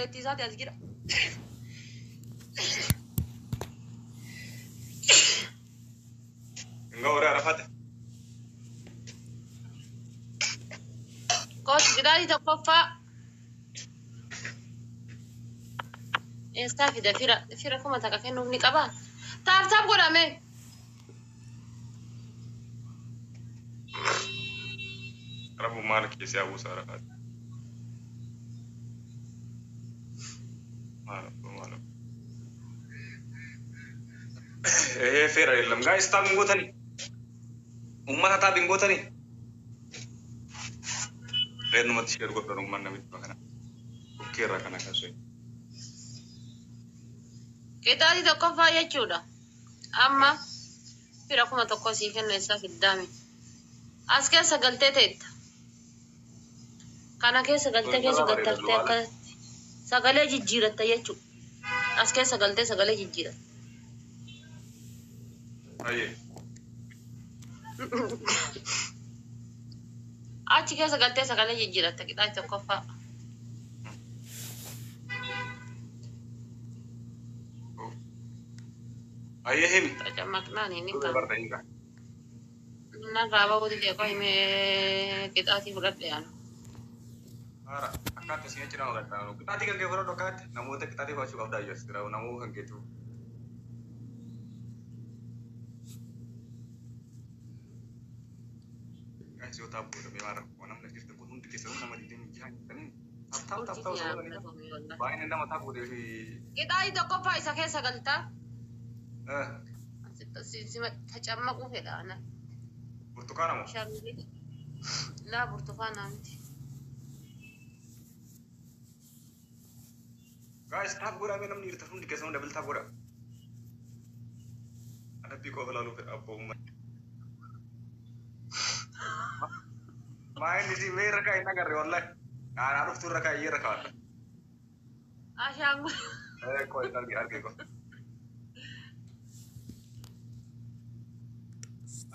Obboleettii isaati as jira. Hinga warra Arafate. Kooti qixaatii tokkoffaa. Eessaa fida fira fira 1000 kennuuf ni qabaa? Tap tap godhame. Rabbu maal keessaa buusa Arafate. Maal abbo maal abbo. Ee feera የለም guys tap hin gootani. Uummata tap hin gootani. Reennumatti share godhan uummanni namitti kana. Bukkeerra kana kaasee. Qixaatii tokkoffaa jechuudha. Amma fira 1000 sii kenna eessaa fiddaame. As keessa galtee teetta. Kana keessa galtee keessa gattartee akkasitti sagalee jijjiiratta jechuudha. As keessa galtee sagalee jijjiiratta. Ayyee. Achi keessa galtee sagalee jijjiiratta qixaatii tokkoffaa. Ayyee himi. Tacammaqnaan inni Dhugee kan. barda hiika. Narraa bahuu didee qoy mee qixaatii fudhadhe yaanu. Haara akkaata isin achi nama gargaaru. Qixaatii kan kee fudhadhu akkaatti namoota qixaatii baachuu qabdaa iyyuu asirraa namoota kan keetu. Guys yoo taap godhame maal rakkoo namni jirtan kun hundi keessanuu nama 26 jirtanii tap tap tap Urjii tap yaa osoo godhanii galatoomii wallahi. baay'inni nama tap godhee fi Qixaatii tokkoffaa isa keessa galtaa. Tacammaquu fedha ana. Burtukaana moo? Sharrii. Laa burtukaanaa miti. Guys tap godhaa mee namni jirtan hundi keessanuu double tap godhaa. Adabbii qofa ilaaluu fedha abboo uummata. Maayilli si mee irra kaa'e hin agarre wallahi. Naanaa dhuftu irra kaa'e irra kaa'adha. Ashaangu. Qoy arge arge qoy.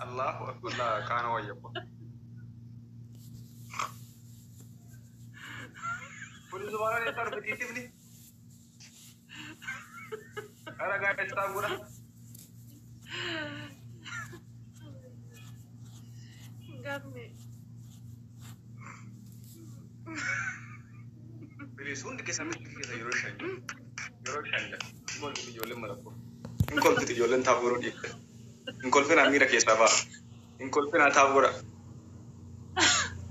Allahu akbar laa kaana wayya qoy. Kuni zubaana eessaa dhufe tiitifni? Ara guys tap godhaa. Gamme. Please hundi keessa miti keessa yeroo shan yeroo shan jedha. Hin kolfiti ijoolleen marabboo. Hin kolfiti ijoolleen tap godhuu dhiifte. Hin kolfinaa miira keessaa ba'a. Hin kolfinaa tap godhaa.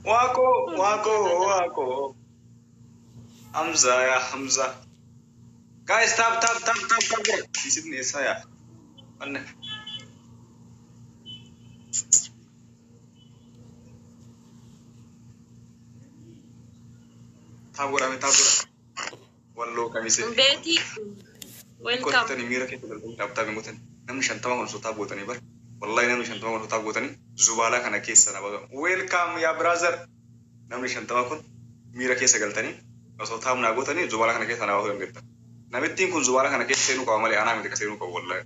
Waaqoo waaqoo waaqoo. Hamza yaa Hamza. Guys tap tap tap tap tap godhaa. Isifni eessaa yaa? Anne. Tap godhame tap godhaa. Walloo kamisee. Beetii. Hin Welcome. kolfitanii miira keessa galtanii tap tap hin gootanii. Namni 50 kun osoo tap gootanii bara. Wallahi namni 50 kun osoo tap gootanii zubaalaa kana keessa na baga. Welcome yaa brother. Namni 50 kun miira keessa galtanii osoo tap naa gootanii zubaalaa kana keessa na baasuu dandeetta. Namittiin kun zubaalaa kana keessa seenuu qaba malee anaa miti ka seenuu qabu wallahi.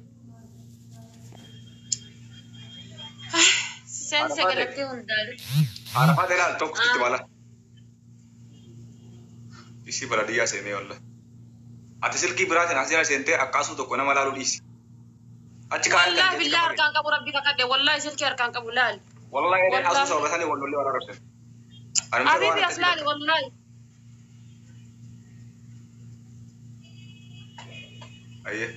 Seensa Arafaate. galattee hundaalu. Arafaate ilaal tokko sitti mala. Isii baladiyyaa seenee wallahi. Ati silkii biraatiin as jala seentee akkaasuu tokko nama laaluu dhiisi. Achi kaa'ee kan Wallahi keetti billahi kafale. harkaan qabu rabbi kakadhe. Wallahi silkii harkaan qabu laali. Wallahi jedheen asuu Wallahi. sababa sanii wal lollee wal arrabsan. Ani miti waan Habibi as akkasii laali bakka. wallahi. Ayyee.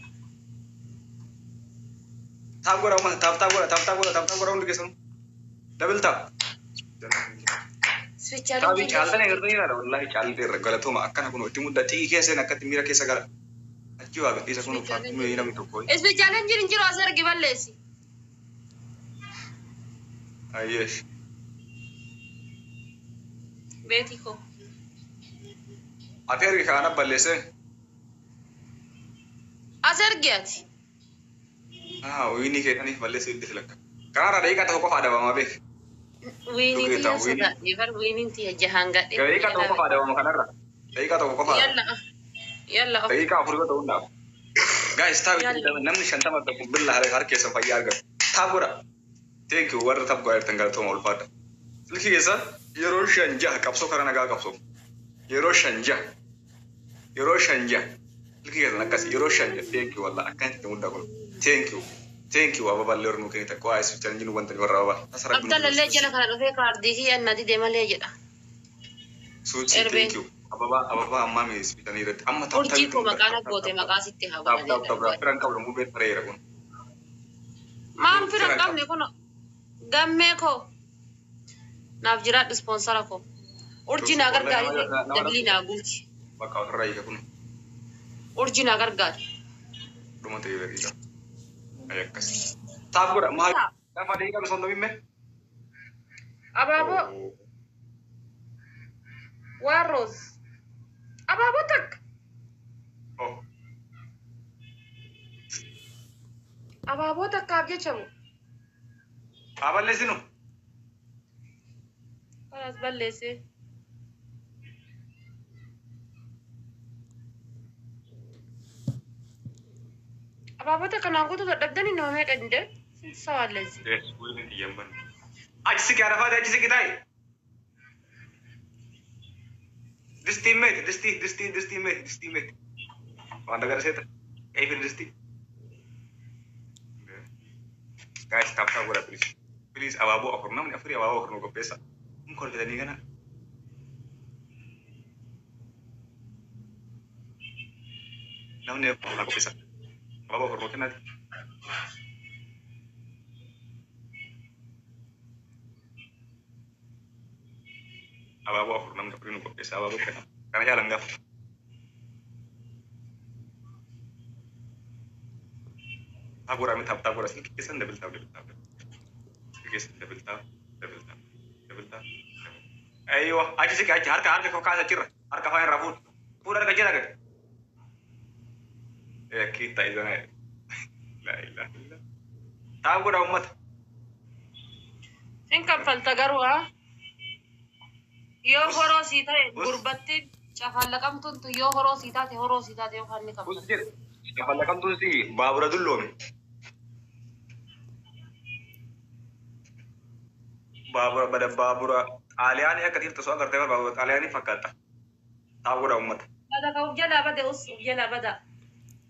Tap godha uummata tap tap godha tap tap godha tap tap godha hundi keessanuu. Double tap. Switch Taabii challenge caaltanii agartanii ilaala wallahi caaltee irra galatooma akkana kun itti mudda xiqqii keessa akkatti miira keessa gala. Achi waa gadhiisa kun fakkii namni tokko. Switch challenge hin jiru as ergi balleessi. Ayyee. Beetii koo. Ati ergi kaana balleessee. As ergi ati. Ah, wiinii keessaniif balleessuu itti filakka. Kanarraa daqiiqaa tokko qofa adabamaa beek. Wiinii Dhugee tiyya ta'u wiinii. sodaadhe bar wiiniin tiyya jahaan gadhee. Daqiiqaa tokko qofa adabama kanarra. Daqiiqaa tokko qofa. Yalla. Yalla. Daqiiqaa 4 yoo ta'u hundaaf. Guys, tap Yalla. namni 50 tokko billa harka keessan fayyaa argatu. Tap godha. Thank you warra tap godhaa jirtan galatooma ulfaadha. Silkii keessa yeroo shan jaha qabsoo karaa nagaa qabsoo. Yeroo shan jaha. Yeroo shan ja'a. Silkii keessan akkas yeroo shan ja'a. Thank you wallah akkanatti muddaa kun. Thank you. Thank you ababaallee warra nuu kennite. Qo'aa isu challenge nu wantani warra ababaa. Tasa rabbi nu Abdallallee jala kana dhufee kaardii fi anna dide malee jedha. Suuchi Erbee. thank you. Ababaa ababaa ammaa miis bitanii irratti. Amma tap Urjii tap koo maqaa na goote maqaa sitti haa tap tap godhan. tap firan qabdu mubee tareera kun. Maan fira hin qabne kun gammee koo naaf jiraadhu ispoonsara koo. Urjii naa gargaari dabilii naa guuti. Bakka ofirraa hiika kun Urjii naa gargaari. dhuma ta'ee daqiiqa. Ay akkas. Taaf godha maal? Lafa daqiiqa osoo hin dhabimme. Abaaboo waan roos. Abaaboo takka. Oh. Abaaboo takkaaf jechamu. Haa balleessinu. Kanaas balleessee. Abaaboo takka naa guutuu dadhabdanii nama meeqa hin dee? Sawaalleessi. Achi siqi arafaati achi siqi taa'i. Distii meeti distii distii distii meeti distii meeti. Waan dagarseeta. Eefin distii. Guys tap tap godha please. Please abaaboo afur namni afurii abaaboo afur nu qopheessa. Kun kolfitanii kana. Namni afur nu qopheessa. Abaaboo afur nu kennaati. Abaaboo afur namni afurii nu qopheessa abaaboo kana. Kana jaalan gaafa. Tap godhaa mi tap tap godhaa silkii keessan double tap double tap. Silkii keessan double tap double tap double tap. Aywa achi siqi achi harka harka kaasa achirra harka afaan irraa fuudhu. Fuudhu harka jala gadi. Kitta izana. La ilaha illa. Tap godhaa uummata. Sin kaffalta garuu haa. Yoo horoo sii ta'e Us. gurbatti cafallaqamtuun tun yoo horoo sii taate horoo sii taate yookaan ni Us kaffalta. jedhe. Cafallaqamtuun si baabura dulloome. Baabura bada baabura xaaliyaanii akka tiifta osoo agartee baabura xaaliyaanii fakkaata. Tap godhaa uummata. Bada ka uf jalaa bade us uf jalaa bada.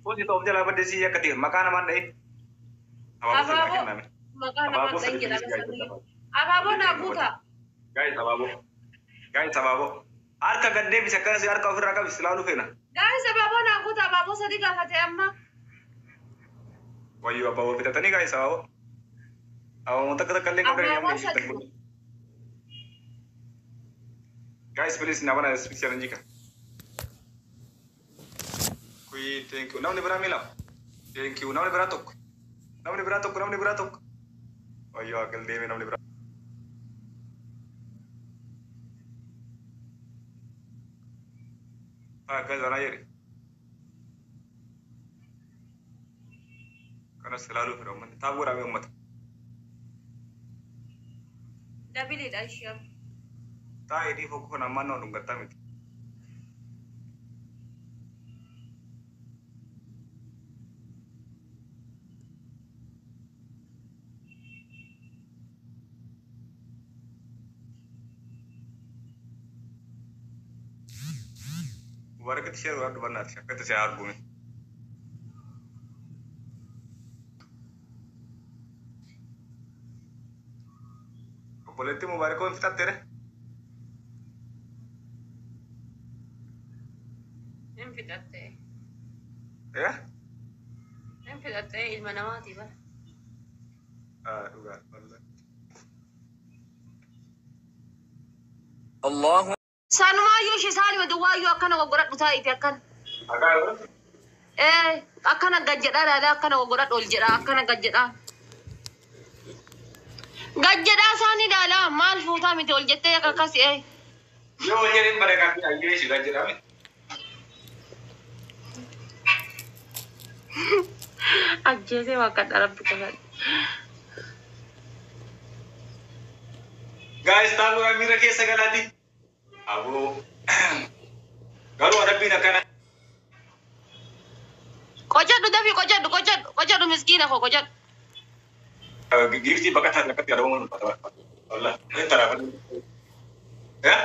Hojii ta'uuf jalaa badde si akka tiif maqaa namaan dha'e. Abaaboo sadii naa Abaaboo kenname. maqaa namaan Abaaboo dhahin sadii jedha please guys. sabni. Abaaboo naa guutaa. Guys abaaboo. Guys abaaboo. Harka gad deebisi akkanas harka ofirraa qabi silaaluu feena. Guys abaaboo naa guutaa abaaboo sadii gaafate amma. Wayyoo abaaboo fitatanii guys abaaboo. Abaaboo takka takka illee qabdan Abaaboo namni sadii. Guys please na bana speak challenge ka. Kui thank you. Namni biraa miila. Thank you. Namni biraa tokko. Namni biraa tokko namni biraa tokko. Wayyoo akkas deeme namni biraa. Akkas anaa jedhe. Kanas ilaaluu fedha uummanni. Taap godhaa uummata. Dabiliidha ishee. Taa'ee dhiifoo kun ammaan nama dhungattaa miti. Waraqati ishee irraa dubannaati. Akkatti ishee argume. Obboleettii Mubaarikoo hin fixatteere? Hin fixattee. Eh? Hin fixattee ilma namaati bara. Ah, dhugaa. Wallahi. الله Sanumaayyuu ishee saalima duwwaayyuu akkana goggodhadhu taa'ite akkana. Dhagaa yoo Ee akkana gad jedhaa ilaalaa akkana goggodhadhu ol jedhaa akkana gad jedhaa. Gad jedhaa isaan ilaalaa maal fuutaa miti ol jettee akka akkas ee. Yoo wal jedheen bara kaaffii ayyee ishee gad jedhame. Ajjeesee waan kadhaa rabbi qofaadha. Guys, tap godhaa miira keessa galaati. Aboo. Garuu adabbiin akkana. Qocadhu dafii qocadhu qocadhu qocadhu miskiina koo qocadhu. Giiftii bakka taate akkatti adabamuun ulfaata. Wallah. Inni taraa. Eh?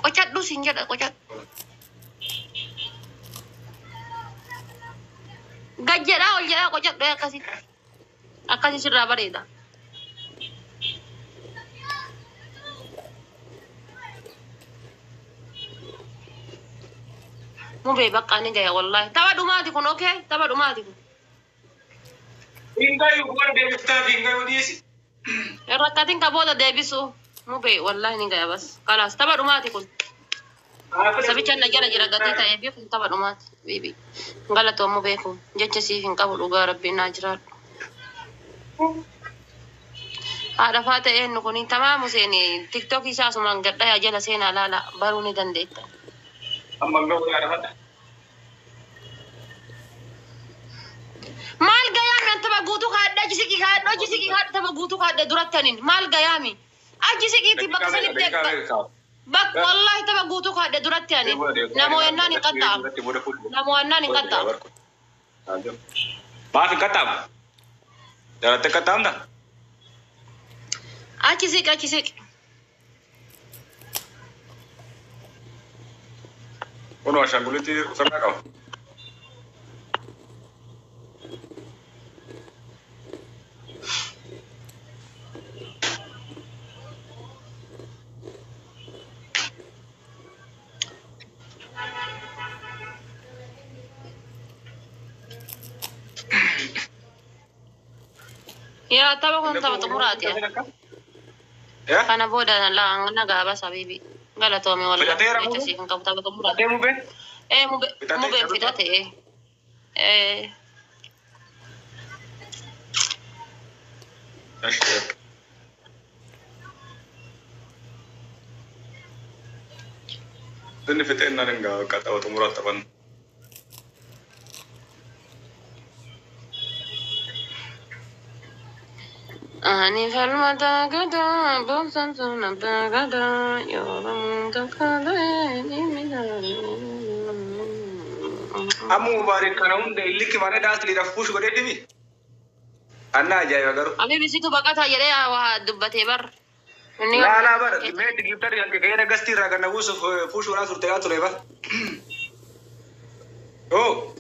Qocadhu siin jedha qocadhu. Gad jedhaa ol jedhaa qocadhu akkasitti. Akkasi sirraa bareeda. Mubee bakka ni gaya wallahi. Tapha dhumaati kun, okay? Tapha dhumaati kun. Hingayu booda deebiftaa fi hingayu dhiisi. Rakkatin ka booda deebisu. Mubee wallahi ni gaya bas. Kalaas, tapha dhumaati kun. Sabicha na jala jira gatii ta'ee fi kun tapha dhumaati. Bibi. Galatoo mubee kun jecha siif hin qabu, dhugaa rabbiin naa jiraadhu. Haadha faa ta'ee inni kun tamaamu seeni tiktookii isaa asumaan gadhayaa jala seenaa laala baruu ni dandeetta. Amma ga'u yaada. Maal gayaami an tapha guutuu kaadhe, achi siqii kaadhe, achi siqii kaadhe, tapha guutuu kaadhe durattaniin maal gayaami? Achi siqiitti bakka sanitti bakka wallahi tapha guutuu kaadhe duratti ani namoonnaan hin qaxxaamu. Namoonnaan hin qaxxaamu. Maaf hin qaxxaamu? Jalatte qaxxaamta? Achi siqi, achi siqi. Kunoo ashaangulitti ofirraa qaba. Yaa, tapha kun tapha xumuraati. Kana booda nagaa basa bibi. Galatoome wallahi. Filateera Jecha mubee? siif hin qabu, tapha xumuraati. Filatee mubee? Ee, mubee. Filatee Mubeen jabata? fidate ee. Ee. Inni fixeen nan hin gaa bakka tapha xumuraa taphannu. Ani falmata gadaa boonsan sunata gadaa yoo takka. Amma mubaarik kana hunda illikki mana daasliidhaaf push godhee dimi. Anna ajaa'iba garuu. Habibi, situ baqataa jedhee waa dubbatee bar. Inni Laa laa bara mee digiftarri kan kee gastii irraa ganna buusuuf push godhaa turte yaa ture bara. Oo.